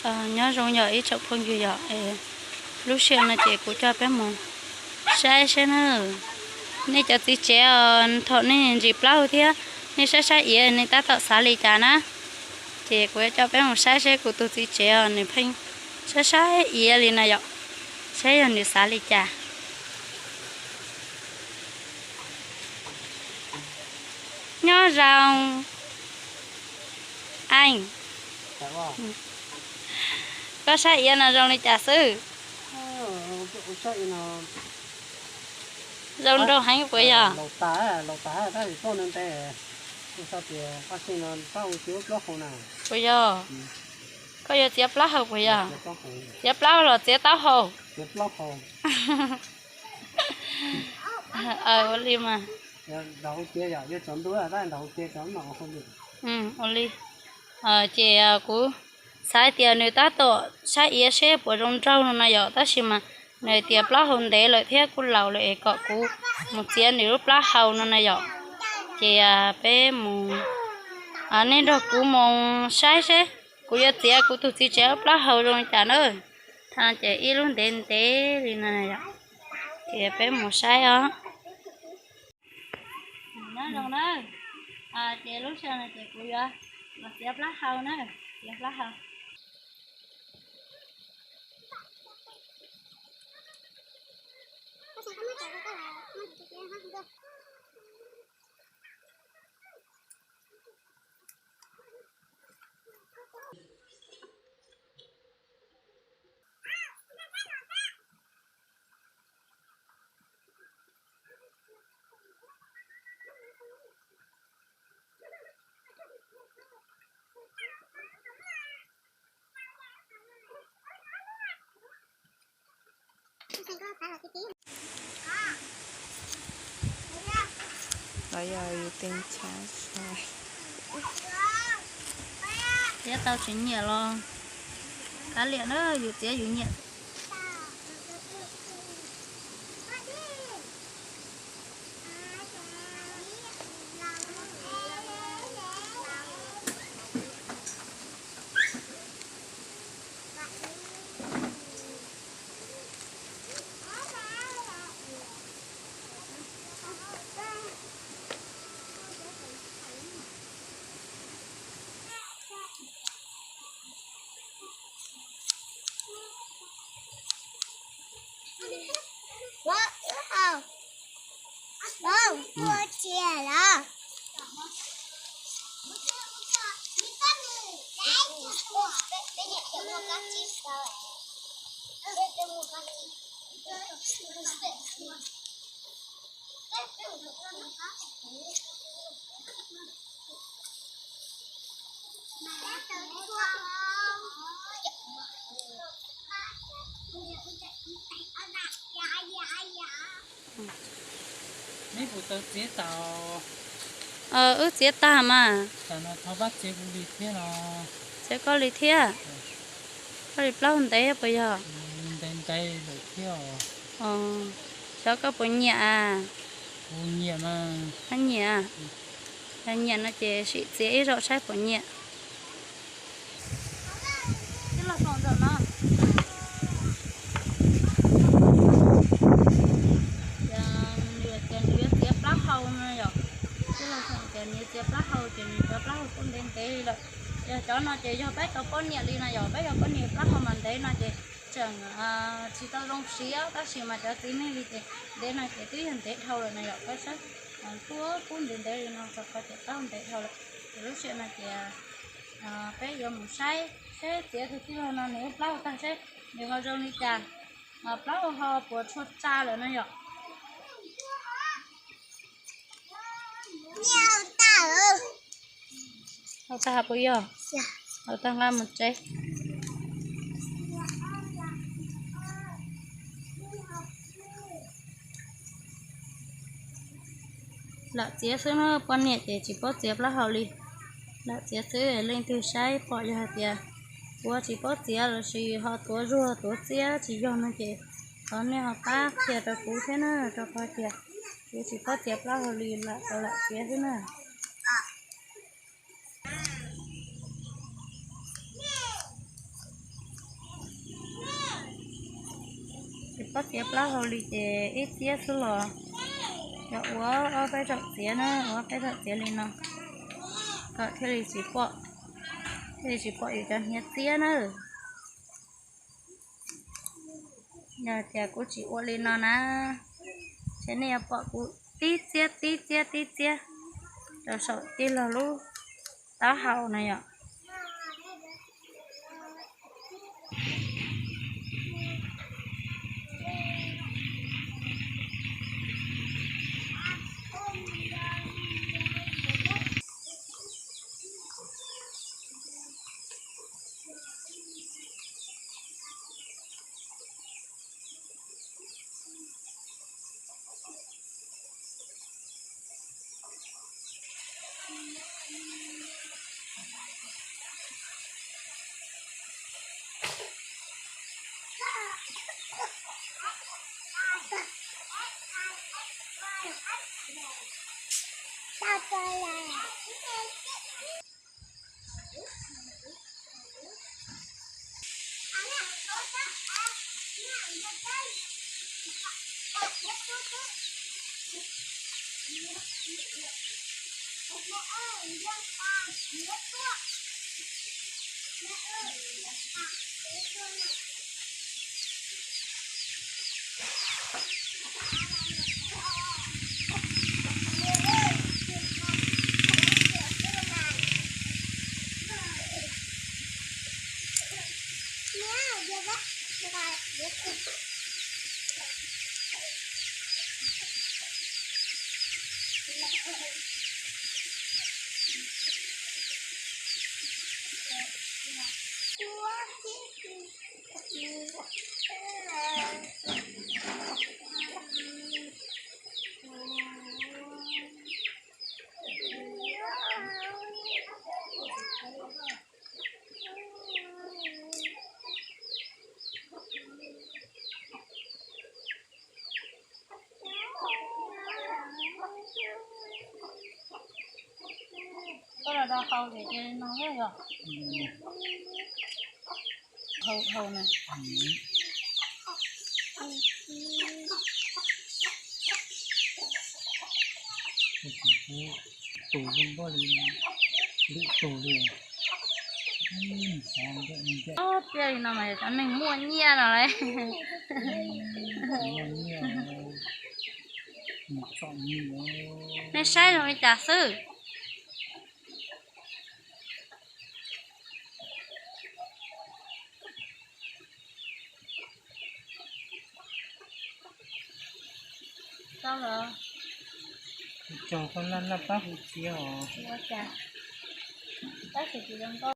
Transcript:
Nyob zoo yom ib tsoom phooj ywg yom, lub sij hawm no ces kuv coj peb mus saib saib na. Nej cov txiv tsev os, thaum nej ntsis plaub hau thiab nej saib saib iav nej tab tom xav li cas na. Ces kuv yuav coj peb mus saib saib kuv tus txiv tsev os nws pheej saib saib iav li no yom, saib yog nws xav li cas. Nyob zoo. Aib, koj saib iav no zoo li cas xwb? Zoo nraug heev puas yog? Puas yog? Koj yuav txiav plaub hau puas yog? Txiav plaub hau los txiav taub hau? Ua li mas. Ua li. Ces kuv xav hais tias nws tab tom saib iav seb puas zoo nraug no na yom, tab sis mas nws hais tias plaub hau ntev lawm thiab kuj laus lawm es kom kuv mus txiav nws lub plaub hau no na yom. Ces peb mus, nej nrog kuv mus saib seb kuv yuav txiav kuv tus txiv tsev lub plaub hau zoo li cas na. Thaum no ces ib lub ntev ntev li no yom, ces peb mus saib os. Nyob zoo na, ces lub sij hawm no ces kuv yuav los txiav plaub hau na, txiav plaub hau. Lawv yog yus teej txhab sai. Txiav tau tsis nyiam los kav liam na, yus txiav yus nyiam. Neb puas tau txiav tas? Wb txiav tag mas. Txiav koj li thiab. Koj li plaub ntev puas yog? Xyov koj puas nyiam a? Koj nyiam? Yog nyiam no ces sim txiav ib zaug saib puas nyiam. Tias nws yuav txiav plaub hau no yom. Tij laug Xyooj tias nws yuav txiav plaub hau ces nws cov plaub hau kuj ntev ntev li lawm. Yog cov no ces yog peb tau poj niam li no yom, peb yog poj niam plaub hau mas ntev no ces tseem tsis tau zoo siab, tab sis mas cov txiv neej li ces ntev no ces twb yog ntev dhau lawm no yom, peb saib tuaj kub ntev ntev li no rau qhov tias plaub hau ntev dhau lawm. Ces lub sij hawm no ces peb yuav mus saib seb txiav tus tij laug no nws lub plaub hau tag seb nws ho zoo li cas, plaub hau ho puas tshua tsa lawm no yom. Hau tag puas yog? Hau tag nqa mus tsev. Lam txiav xwb na, poj niam ces tsis paub txiav plaub hau li. Lam txiav xwb, leej twg saib pom yog hais tias kuv tsis paub txiav lossis ho tuav zuag tuav txiab tsis yog no ces thov nej ho pab qhia rau kuv thiab na, rau qhov tias kuv tsis paub txiav plaub hau li, lam tau lam txiav xwb na. Txiav plaub hau li ces ib txiab xwb los yog ua ob peb zaum txiav na, ua ob peb zaum txiav li no kom thiaj li tsis pom, thiaj li tsis pom yus cov hniav txiab na. Yog tias kuv tsis ua li no na, ces nej yuav pom kuv tib txiab tib txiab tib txiab rau saum tij laug lub taub hau no yom. Koj los rau hau ces no yog hau hau na. Tus zoo nkauj li, lwm tus li. Ob tiag li no mas cov neeg muaj nyiaj no lauj. Nej saib zoo li cas xwb. Tau lawm. Kuv cog koj laj laj pab kuv txiav os. Ua cas? Tab sis tsis zoo nkauj.